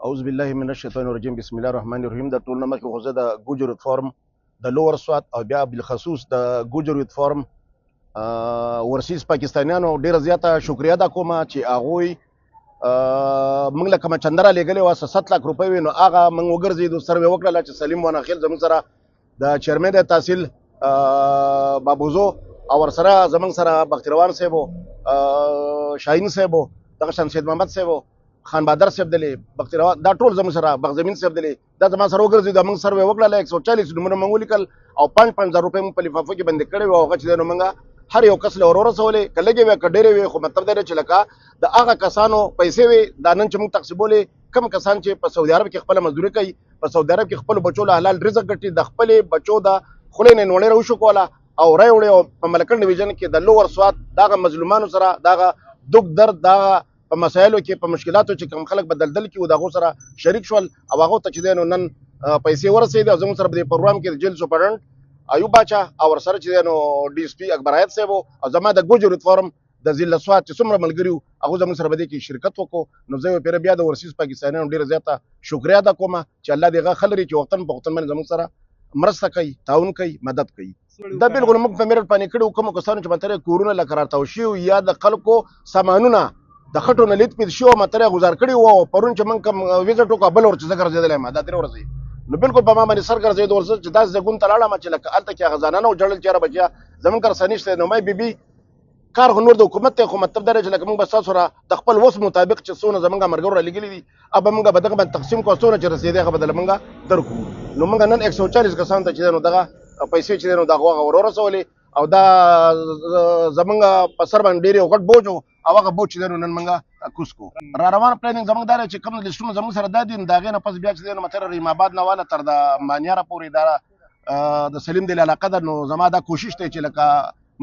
اعوذ بالله من الشیطان الرجیم، بسم الله الرحمن الرحیم. د ټول نه مخکې خو زه د ګوجر یوت فورم د لوور سوات او بیا بالخصوص د ګوجر یوت فورم ورسیز پاکستانیانو ډیره زیاته شکریا ادا کوم چې هغوی موږ له کومه چنده رالیږلې وه، 7 لاک روپۍ وې، نو هغه موږ وګرځېدو، سروې وکړله چې سلیم وانخیل زموږ سره د چیرمن د تحصیل بابوزو او ورسره زموږ سره بختیروان صاحب، شاهین صاحب، دغه شان سید محمد صاحب، خان بادر صاحب دلی، بختیروان، دا ټول زموږ سره بغزمین صاحب دلی، دا زما سره وګرځېدو. موږ سروې وکړله، 140 نومونه موږ ولیکل او 5-5 زره روپۍ موږ په لفافو کې بندې کړې وې او هغه چې دی نو موږ هر یو کس له ور ورسولې، که لږې وې که ډېرې وې، خو مطلب دا دی چې لکه د هغه کسانو پیسې وې دا نن چې موږ تقسیمولې، کم کسان چې په سعودي عرب کې خپله مزدوري کوي، په سعودي عرب کې خپلو بچو له حلال رزق ګټي، د خپلې بچو د خولې نه یې نوړې راوشکوله او راوړې. او په ملکنډ ډویژن کې د لوور سوات دغه مظلومانو سره دغه دک درد دغه په مسایلو کې په مشکلاتو چې کوم خلک په دلدل کې وو د هغو سره شریک شول او هغو ته چې دی نو نن پیسې ورسېدې. او زموږ سره په دې پروګرام کې د جیل سپرنټ ایوب باچا او ورسره چې دی نو ډي اس پي اکبر حیات صاحب او زما د ګوجر یوت فورم د ضلع سوات چې څومره ملګري وو هغو زموږ سره په دې کې شرکت وکړو. نو زه یو پېره بیا د اورسیز پاکستانیانو ډېره زیاته شکریا ادا کوم چې الله دې هغه ښه لري چې وختن په وختن باندې زموږ سره مرسته کوي، تعاون کوي، مدد کوي. دا بالکل موږ په میرټ باندې کړي وو، کومو کسانو چې متره کورونه لکه راتاو شوي یا د خلکو سامانونه د خټو نه لیت پیت شوي او متره ګزار کړي وو. او پرون چې موږ کوم ویزټ وکړو بل ورځ چې زه ګرځېدلی یم دا 3 ورځې، نو بالکل په ما باندې سر ګرځېدو. ورځ چې داسې ځګون ته لاړم چې لکه هلته کې هغه ځانانه وژړل چې یاره بچیه زموږ کر څه نشته، نو ما بیبي کار خو نور د حکومت دی، خو مطلب دا دی چې لکه موږ به ستاسو سره د خپل وس مطابق چې څونه زموږ ملګرو رالیږلي دي هغه به موږ به دغه باندې تقسیم کړو، څونه چې رسېدی هغه به درله موږ درکړو. نو موږ نن 140 کسانو ته چې دی نو دغه پیسې چې دی نو دغه هغه ور ورسولې او دا زموږ په سر باندې ډېر یو غټ بوج و او هغه بوج چې دی نو نن موږ کوز کړو. را روان پلانینګ زموږ دا دی چې کوم لیستونه زموږ سره دا دي، نو د هغې نه پس بیا چې دی نو مثلا رحیم آباد نه واله تر د مانیاره پورې دا د سلیم دل علاقه ده، نو زما دا کوشش دی چې لکه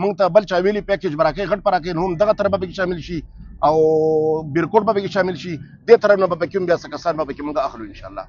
مونږ ته بل چا ویلي پیکیج به راکوي، غټ به راکوي، نو هم دغه طرف به پکې شامل شي او بیرکوټ به پکې شامل شي، دې طرف نه به پکې هم بیا څه کسان به پکې مونږ اخلو انشاءالله.